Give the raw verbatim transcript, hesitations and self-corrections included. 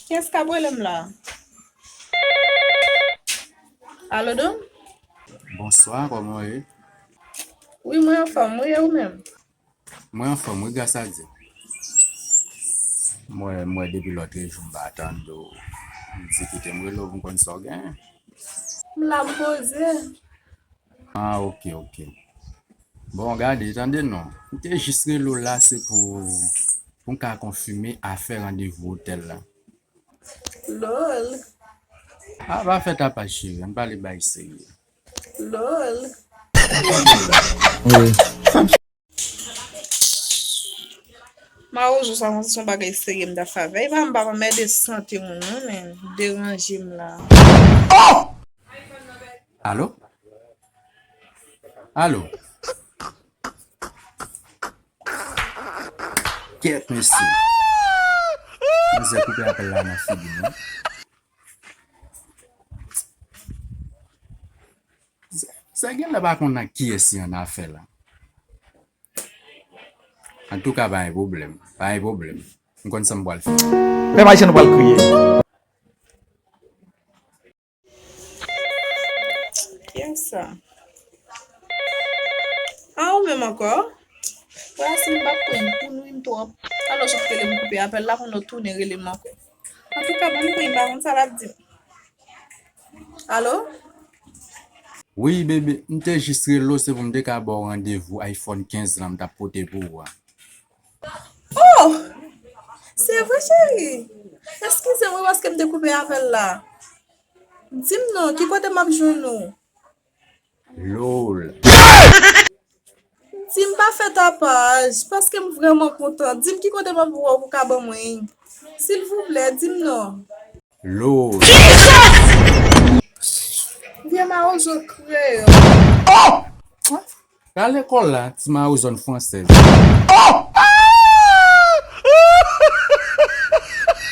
Kiyès k ap rele m la? Alo, Dom? Bonswa, kòman w ye? Wi, mwen anfòm, wi, e ou menm? Mwen anfòm, wi, gras a Dye. Mwen, mwen depi lòt jou m pa tande w. M di kite m rele w pou m konn sa w genyen. M la, m poze. Ah, ok, ok. Bon, gade, tande non. M te jis rele w la, se pou, pou m ka konfime afè randevou otèl la. Lol. Ah, pa fè tapaj, cheri. Ann pale bay serye. Lol. Mawozo sa, se yon bagay serye m ta fè avè. E pa m pa mède sante moun, non, men deranje m la. Alo? Alo? Kèt, mesye. Manzè koupe apèl la nan figi m, wi. Sa, sa genlè pa konn ak kiyès li annafè la. Antouka, pa gen pwoblèm. Pa gen pwoblèm. M konn sa m pral fè. Pèp Ayisyen, nou pral kriye. Kiyès sa? A, ou menm ankò? Wè, si m pa pran pou nou, m twòp. Alò, sot rele m koupe apèl la, kounye w tounen rele m ankò. Antouka, ban m pran, m pa konn sa l ap di m. Alo? Wi, bebe, m te jis rele w, se pou m te ka ba w randevou iPhone kenz la m t ap pote pou ou a. Oh! Se vre, cheri? Eskize m, wi, paske m te koupe apèl la. Di m non, ki kote m ap jwenn ou? Lol. Di m pa fè tapaj, paske m vrèman kontan. Di m ki kote m ap wè w pou w ka ban mwen. Silvouplè, di m non. Lol. Vye mawozo kreyòl. Oh! Ka lekòl la, ti mawozo fransèz. Oh!